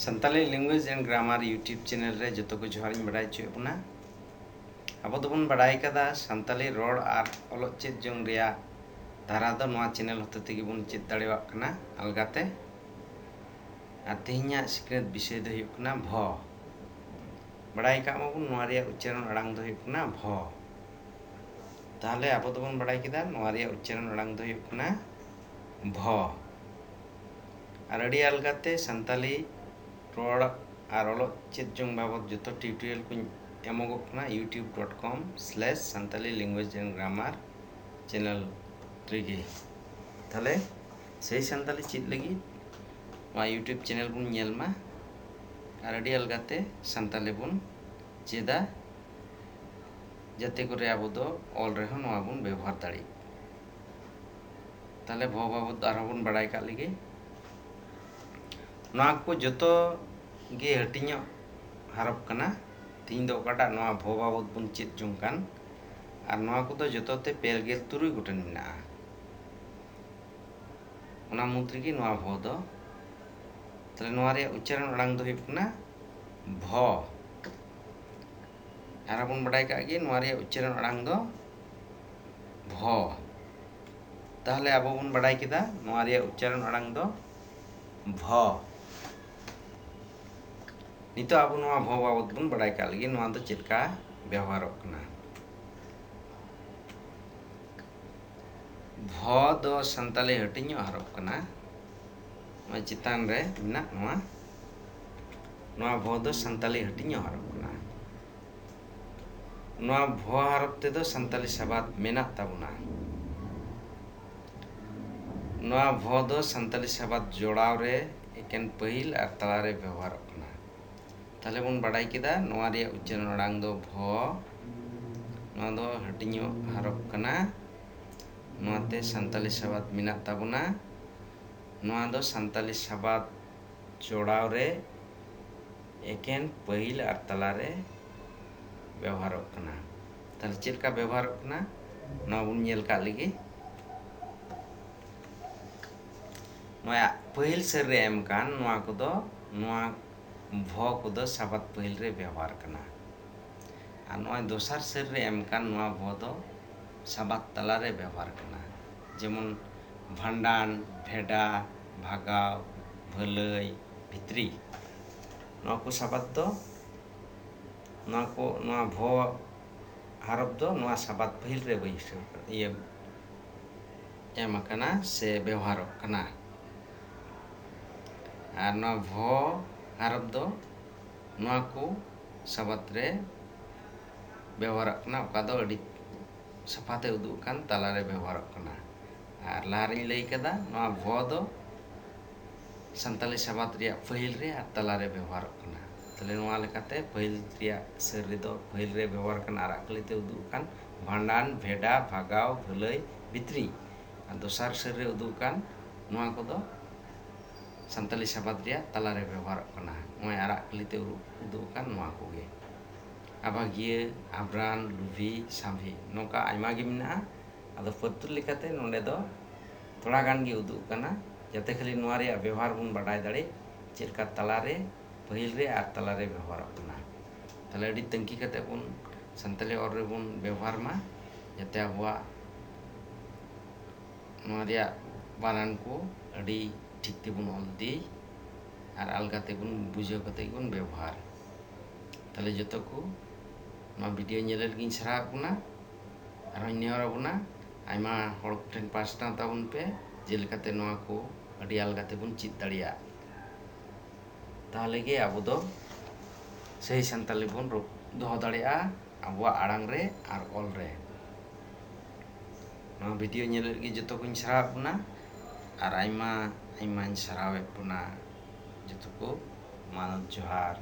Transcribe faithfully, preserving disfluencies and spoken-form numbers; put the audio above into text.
Santali Language and Grammar YouTube channel ᱨᱮ ᱡᱚᱛᱚ ᱠᱚ ᱡᱚᱦᱟᱨ ᱤᱧ ᱵᱟᱰᱟᱭ ᱦᱚᱪᱚᱭᱮᱫ ᱵᱚᱱᱟ᱾ ᱟᱵᱚ ᱫᱚᱵᱚᱱ ᱵᱟᱰᱟᱭ ᱠᱟᱫᱟ ᱥᱟᱱᱛᱟᱞᱤ ᱨᱚᱲ ᱟᱨ ᱚᱞᱚᱜ ᱪᱮᱫ ᱡᱚᱝ ᱨᱮᱭᱟᱜ ᱫᱷᱟᱨᱟ ᱫᱚ ᱱᱚᱣᱟ channel ᱦᱚᱛᱮ ᱛᱮᱜᱮ ᱵᱚᱱ ᱪᱮᱫ ᱫᱟᱲᱮᱭᱟᱜ ᱠᱟᱱᱟ ᱟᱞᱜᱟᱛᱮ᱾ ᱟᱨ ᱛᱮᱦᱮᱧᱟᱜ ᱥᱤᱠᱷᱱᱟᱹᱛ ᱵᱤᱥᱚᱭ ᱫᱚ ᱦᱩᱭᱩᱜ ᱠᱟᱱᱟ ᱵᱷᱚ᱾ ᱵᱟᱲᱟᱭ ᱠᱟᱜ ᱢᱟᱵᱚᱱ ᱱᱚᱣᱟ ᱨᱮᱭᱟᱜ ᱩᱪᱪᱟᱨᱚᱱ ᱟᱲᱟᱝ ᱫᱚ ᱦᱩᱭᱩᱜ ᱠᱟᱱᱟ ᱵᱷᱚ᱾ ᱛᱟᱦᱞᱮ ᱟᱵᱚ ᱫᱚᱵᱚᱱ ᱵᱟᱲᱟᱭ ᱠᱮᱫᱟ ᱱᱚᱣᱟ ᱨᱮᱭᱟᱜ ᱩᱪᱪᱟᱨᱚᱱ ᱟᱲᱟᱝ ᱫᱚ ᱦᱩᱭᱩᱜ ᱠᱟᱱᱟ ᱵᱷᱚ᱾ ᱟᱨ ᱟᱹᱰᱤ ᱟᱞᱜᱟᱛᱮ ᱥᱟᱱᱛᱟᱞᱤ ᱨᱚᱲ ᱟᱨ ᱚᱞᱚᱜ ᱪᱮᱫ ᱡᱚᱝ ᱵᱟᱵᱚᱫ ᱡᱚᱛᱚ tutorial ᱠᱚᱧ ᱮᱢᱚᱜᱚᱜ ᱠᱟᱱᱟ youtube dot com slash santali language and grammar channel ᱨᱮᱜᱮ᱾ ᱛᱟᱦᱞᱮ ᱥᱮᱭ ᱥᱟᱱᱛᱟᱞᱤ ᱪᱮᱫ ᱞᱟᱹᱜᱤᱫ ᱱᱚᱣᱟ YouTube channel ᱵᱚᱱ ᱧᱮᱞ ᱢᱟ ᱟᱨ ᱟᱹᱰᱤ ᱟᱞᱜᱟᱛᱮ ᱥᱟᱱᱛᱟᱞᱤ ᱵᱚᱱ ᱪᱮᱫᱟ, ᱡᱟᱛᱮ ᱠᱚᱨᱮ ᱟᱵᱚ ᱫᱚ ᱚᱞ ᱨᱮᱦᱚᱸ ᱱᱚᱣᱟ ᱵᱚᱱ ᱵᱮᱵᱚᱦᱟᱨ ᱫᱟᱲᱮᱜ᱾ ᱛᱟᱦᱞᱮ ᱵᱷᱚ ᱵᱟᱵᱚᱫ ᱟᱨᱦᱚᱸ ᱵᱚᱱ ᱵᱟᱲᱟᱭ ᱠᱟᱜ ᱞᱮᱜᱮ᱾ ᱱᱚᱣᱟ ᱠᱚ ᱡᱚᱛᱚ ᱜᱮ ᱦᱟᱹᱴᱤᱧᱚᱜ ᱦᱟᱨᱚᱯ ᱠᱟᱱᱟ᱾ ᱛᱤᱦᱤᱧ ᱫᱚ ᱚᱠᱟᱴᱟᱜ ᱱᱚᱣᱟ ᱵᱷᱚ ᱵᱟᱵᱚᱫ ᱵᱚᱱ ᱪᱮᱫ ᱡᱚᱝ ᱠᱟᱱ, ᱟᱨ ᱱᱚᱣᱟ ᱠᱚᱫᱚ ᱡᱚᱛᱚ ᱛᱮ ᱯᱮ ᱜᱮᱞ ᱛᱩᱨᱩᱭ ᱜᱚᱴᱮᱱ ᱢᱮᱱᱟᱜᱼᱟ᱾ ᱚᱱᱟ ᱢᱩᱫᱽ ᱨᱮᱜᱮ ᱱᱚᱣᱟ ᱵᱷᱚ ᱫᱚ᱾ ᱛᱟᱦᱞᱮ ᱱᱚᱣᱟ ᱨᱮᱭᱟᱜ ᱩᱪᱪᱟᱨᱚᱱ ᱟᱲᱟᱝ ᱫᱚ ᱦᱩᱭᱩᱜ ᱠᱟᱱᱟ ᱵᱷᱚ᱾ ᱟᱨ ᱵᱚᱱ ᱵᱟᱰᱟᱭ ᱠᱟᱜ ᱜᱮ ᱱᱚᱣᱟ ᱨᱮᱭᱟᱜ ᱩᱪᱪᱟᱨᱚᱱ ᱟᱲᱟᱝ ᱫᱚ ᱵᱷᱚ᱾ ᱛᱟᱦᱞᱮ ᱟᱵᱚ ᱵᱚᱱ ᱵᱟᱰᱟᱭ ᱠᱮᱫᱟ ᱱᱚᱣᱟ ᱨᱮᱭᱟᱜ ᱩᱪᱪᱟᱨᱚᱱ ᱟᱲᱟᱝ ᱫᱚ ᱵᱷᱚ᱾ ᱱᱤᱛᱚᱜ ᱟᱵᱚ ᱱᱚᱣᱟ ᱵᱷᱚ ᱵᱟᱵᱚᱫ ᱵᱚᱱ ᱵᱟᱰᱟᱭ ᱠᱟᱜ ᱞᱮᱜᱮ, ᱱᱚᱣᱟ ᱫᱚ ᱪᱮᱫ ᱞᱮᱠᱟ ᱵᱮᱣᱦᱟᱨᱚᱜ ᱠᱟᱱᱟ᱾ ᱵᱷᱚ ᱫᱚ ᱥᱟᱱᱛᱟᱞᱤ ᱦᱟᱹᱴᱤᱧᱚᱜ ᱦᱟᱨᱚᱯ ᱠᱟᱱᱟ᱾ ᱱᱚᱣᱟ ᱪᱮᱛᱟᱱ ᱨᱮ ᱢᱮᱱᱟᱜ ᱱᱚᱣᱟ, ᱱᱚᱣᱟ ᱵᱷᱚ ᱫᱚ ᱥᱟᱱᱛᱟᱞᱤ ᱦᱟᱹᱴᱤᱧᱚᱜ ᱦᱟᱨᱚᱯ ᱠᱟᱱᱟ᱾ ᱱᱚᱣᱟ ᱵᱷᱚ ᱦᱟᱨᱚᱯ ᱛᱮᱫᱚ ᱥᱟᱱᱛᱟᱞᱤ ᱥᱟᱵᱟᱫ ᱢᱮᱱᱟᱜ ᱛᱟᱵᱚᱱᱟ᱾ ᱱᱚᱣᱟ ᱵᱷᱚ ᱫᱚ ᱥᱟᱱᱛᱟᱞᱤ ᱥᱟᱵᱟᱫ ᱡᱚᱲᱟᱣ ᱨᱮ ᱮᱠᱮᱱ ᱯᱟᱹᱦᱤᱞ ᱟᱨ ᱛᱟᱞᱟᱨᱮ ᱵᱮᱣᱦᱟᱨᱚᱜ ᱠᱟᱱᱟ᱾ ᱛᱟᱦᱞᱮ ᱵᱚᱱ ᱵᱟᱰᱟᱭ ᱠᱮᱫᱟ ᱱᱚᱣᱟ ᱨᱮᱭᱟᱜ ᱩᱪᱪᱟᱨᱚᱱ ᱟᱲᱟᱝ ᱫᱚ ᱵᱷᱚ᱾ ᱱᱚᱣᱟ ᱫᱚ ᱦᱟᱹᱴᱤᱧᱚᱜ ᱦᱟᱨᱚᱯ ᱠᱟᱱᱟ, ᱱᱚᱣᱟᱛᱮ ᱥᱟᱱᱛᱟᱞᱤ ᱥᱟᱵᱟᱫ ᱢᱮᱱᱟᱜ ᱛᱟᱵᱚᱱᱟ᱾ ᱱᱚᱣᱟ ᱫᱚ ᱥᱟᱱᱛᱟᱞᱤ ᱥᱟᱵᱟᱫ ᱡᱚᱲᱟᱣ ᱨᱮ ᱮᱠᱮᱱ ᱯᱟᱹᱦᱤᱞ ᱟᱨ ᱛᱟᱞᱟᱨᱮ ᱵᱮᱣᱦᱟᱨᱚᱜ ᱠᱟᱱᱟ᱾ ᱛᱟᱦᱞᱮ ᱪᱮᱫ ᱞᱮᱠᱟ ᱵᱮᱣᱦᱟᱨᱚᱜ ᱠᱟᱱᱟ ᱱᱚᱣᱟ ᱵᱚᱱ ᱧᱮᱞ ᱠᱟᱜ ᱞᱮᱜᱮ᱾ ᱱᱚᱣᱟ ᱯᱟᱹᱦᱤᱞ ᱥᱟᱹᱨ ᱨᱮ ᱮᱢ ᱠᱟᱱ ᱱᱚᱣᱟ ᱠᱚᱫᱚ ᱱᱚᱣᱟ ᱵᱷᱚ ᱠᱚᱫᱚ ᱥᱟᱵᱟᱫ ᱯᱟᱹᱦᱤᱞ ᱨᱮ ᱵᱮᱣᱦᱟᱨ ᱠᱟᱱᱟ᱾ ᱟᱨ ᱱᱚᱜᱼᱚᱭ ᱫᱚᱥᱟᱨ ᱥᱟᱹᱨ ᱨᱮ ᱮᱢ ᱠᱟᱱ ᱱᱚᱣᱟ ᱵᱷᱚ ᱫᱚ ᱥᱟᱵᱟᱫ ᱛᱟᱞᱟ ᱨᱮ ᱵᱮᱣᱦᱟᱨ ᱠᱟᱱᱟ᱾ ᱡᱮᱢᱚᱱ ᱵᱷᱟᱸᱰᱟᱱ, ᱵᱷᱮᱰᱟ, ᱵᱷᱟᱜᱟᱣ, ᱵᱷᱟᱹᱞᱟᱹᱭ, ᱵᱷᱤᱛᱨᱤ᱾ ᱱᱚᱣᱟ ᱠᱚ ᱥᱟᱵᱟᱫ ᱫᱚ, ᱱᱚᱣᱟ ᱠᱚ, ᱱᱚᱣᱟ ᱵᱷᱚ ᱦᱟᱨᱚᱯ ᱫᱚ ᱱᱚᱣᱟ ᱥᱟᱵᱟᱫ ᱯᱟᱹᱦᱤᱞ ᱨᱮ ᱵᱟᱹᱭᱥᱟᱹᱣ, ᱤᱭᱟᱹ, ᱮᱢ ᱟᱠᱟᱱᱟ ᱥᱮ ᱵᱮᱣᱦᱟᱨᱚᱜ ᱠᱟᱱᱟ᱾ ᱟᱨ ᱱᱚᱣᱟ ᱵᱷᱚ ᱦᱟᱨᱚᱯ ᱫᱚ ᱱᱚᱣᱟ ᱠᱚ ᱥᱟᱵᱟᱫ ᱨᱮ ᱵᱮᱣᱦᱟᱨᱚᱜ ᱠᱟᱱᱟ, ᱚᱠᱟ ᱫᱚ ᱟᱹᱰᱤ ᱥᱟᱯᱷᱟᱛᱮ ᱩᱫᱩᱜ ᱟᱠᱟᱱ ᱛᱟᱞᱟᱨᱮ ᱵᱮᱣᱦᱟᱨᱚᱜ ᱠᱟᱱᱟ᱾ ᱟᱨ ᱞᱟᱦᱟ ᱨᱤᱧ ᱞᱟᱹᱭ ᱠᱟᱫᱟ, ᱱᱚᱣᱟ ᱵᱷᱚ ᱫᱚ ᱥᱟᱱᱛᱟᱞᱤ ᱥᱟᱵᱟᱫ ᱨᱮᱭᱟᱜ ᱯᱟᱹᱦᱤᱞ ᱨᱮ ᱟᱨ ᱛᱟᱞᱟᱨᱮ ᱵᱮᱣᱦᱟᱨᱚᱜ ᱠᱟᱱᱟ᱾ ᱛᱟᱦᱞᱮ ᱱᱚᱣᱟ ᱞᱮᱠᱟᱛᱮ ᱯᱟᱹᱦᱤᱞ ᱨᱮᱭᱟᱜ ᱥᱟᱹᱨ ᱨᱮᱫᱚ ᱯᱟᱹᱦᱤᱞ ᱨᱮ ᱵᱮᱣᱦᱟᱨ ᱠᱟᱱ ᱟᱨᱟᱜ ᱠᱟᱹᱞᱤ ᱛᱮ ᱩᱫᱩᱜ ᱟᱠᱟᱱ ᱵᱷᱟᱸᱰᱟᱱ, ᱵᱷᱮᱰᱟ, ᱵᱷᱟᱜᱟᱣ, ᱵᱷᱟᱹᱞᱟᱹᱭ, ᱵᱷᱤᱛᱨᱤ᱾ ᱟᱨ ᱫᱚᱥᱟᱨ ᱥᱟᱹᱨ ᱨᱮ ᱩᱫᱩᱜ ᱟᱠᱟᱱ ᱱᱚᱣᱟ ᱠᱚᱫᱚ ᱥᱟᱱᱛᱟᱞᱤ ᱥᱟᱵᱟᱫ ᱨᱮᱭᱟᱜ ᱛᱟᱞᱟᱨᱮ ᱵᱮᱣᱦᱟᱨᱚᱜ ᱠᱟᱱᱟ᱾ ᱱᱚᱜᱼᱚᱭ ᱟᱨᱟᱜ ᱠᱟᱹᱞᱤ ᱛᱮ ᱩᱫᱩᱜ ᱟᱠᱟᱱ ᱱᱚᱣᱟ ᱠᱚᱜᱮ᱾ ᱟᱵᱟᱜᱤᱭᱟᱹ, ᱟᱵᱷᱨᱟᱱ, ᱞᱩᱵᱷᱤ, ᱥᱟᱢᱵᱷᱤ, ᱱᱚᱝᱠᱟ ᱟᱭᱢᱟ ᱜᱮ ᱢᱮᱱᱟᱜᱼᱟ᱾ ᱟᱫᱚ ᱯᱟᱹᱛᱩᱨ ᱞᱮᱠᱟᱛᱮ ᱱᱚᱰᱮ ᱫᱚ ᱛᱷᱚᱲᱟ ᱜᱟᱱ ᱜᱮ ᱩᱫᱩᱜ ᱠᱟᱱᱟ, ᱡᱟᱛᱮ ᱠᱷᱟᱹᱞᱤ ᱱᱚᱣᱟ ᱨᱮᱭᱟᱜ ᱵᱮᱣᱦᱟᱨ ᱵᱚᱱ ᱵᱟᱰᱟᱭ ᱫᱟᱲᱮ, ᱪᱮᱫ ᱞᱮᱠᱟ ᱛᱟᱞᱟᱨᱮ, ᱯᱟᱹᱦᱤᱞ ᱨᱮ ᱟᱨ ᱛᱟᱞᱟᱨᱮ ᱵᱮᱣᱦᱟᱨᱚᱜ ᱠᱟᱱᱟ᱾ ᱛᱟᱦᱞᱮ ᱟᱹᱰᱤ ᱛᱟᱺᱠᱤ ᱠᱟᱛᱮ ᱵᱚᱱ, ᱥᱟᱱᱛᱟᱲᱤ ᱚᱞ ᱨᱮᱵᱚᱱ ᱵᱮᱣᱦᱟᱨ ᱢᱟ, ᱡᱟᱛᱮ ᱟᱵᱚᱣᱟᱜ ᱱᱚᱣᱟ ᱨᱮᱭᱟᱜ ᱵᱟᱱᱟᱱ ᱠᱚ ᱟᱹᱰᱤ ᱴᱷᱤᱠ ᱛᱮᱵᱚᱱ ᱚᱞ ᱤᱫᱤ ᱟᱨ ᱟᱞᱜᱟ ᱛᱮᱵᱚᱱ ᱵᱩᱡᱷᱟᱹᱣ ᱠᱟᱛᱮ ᱵᱚᱱ ᱵᱮᱵᱚᱦᱟᱨ᱾ ᱛᱟᱦᱞᱮ ᱡᱚᱛᱚ ᱠᱚ ᱱᱚᱣᱟ ᱵᱷᱤᱰᱤᱭᱳ ᱧᱮᱞ ᱞᱟᱹᱜᱤᱫ ᱤᱧ ᱥᱟᱨᱦᱟᱣ ᱮᱫ ᱵᱚᱱᱟ᱾ ᱟᱨᱦᱚᱸᱧ ᱱᱮᱦᱚᱨ ᱟᱵᱚᱱᱟ, ᱟᱭᱢᱟ ᱦᱚᱲ ᱠᱚᱴᱷᱮᱱ ᱯᱟᱥᱱᱟᱣ ᱛᱟᱵᱚᱱ ᱯᱮ, ᱡᱮᱞᱮᱠᱟᱛᱮ ᱱᱚᱣᱟ ᱠᱚ ᱟᱹᱰᱤ ᱟᱞᱜᱟ ᱛᱮᱵᱚᱱ ᱪᱮᱫ ᱫᱟᱲᱮᱭᱟᱜ᱾ ᱛᱟᱦᱞᱮ ᱜᱮ ᱟᱵᱚ ᱫᱚ ᱥᱟᱹᱦᱤ ᱥᱟᱱᱛᱟᱞᱤ ᱵᱚᱱ ᱨᱚ-, ᱫᱚᱦᱚ ᱫᱟᱲᱮᱭᱟᱜᱼᱟ ᱟᱵᱚᱣᱟᱜ ᱟᱲᱟᱝ ᱨᱮ ᱟᱨ ᱚᱞ ᱨᱮ᱾ ᱱᱚᱣᱟ ᱵᱷᱤᱰᱤᱭᱳ ᱧᱮᱞ ᱞᱟᱹᱜᱤᱫ ᱡᱚᱛᱚ ᱠᱚᱧ ᱥᱟᱨᱦᱟᱣᱮᱫ ᱵᱚᱱᱟ ᱟᱨ ᱟᱭᱢᱟ ᱟᱭᱢᱟᱧ ᱥᱟᱨᱦᱟᱣᱮᱫ ᱵᱚᱱᱟ ᱡᱚᱛᱚ ᱠᱚ᱾ ᱢᱟᱱᱚᱛ ᱡᱚᱦᱟᱨ᱾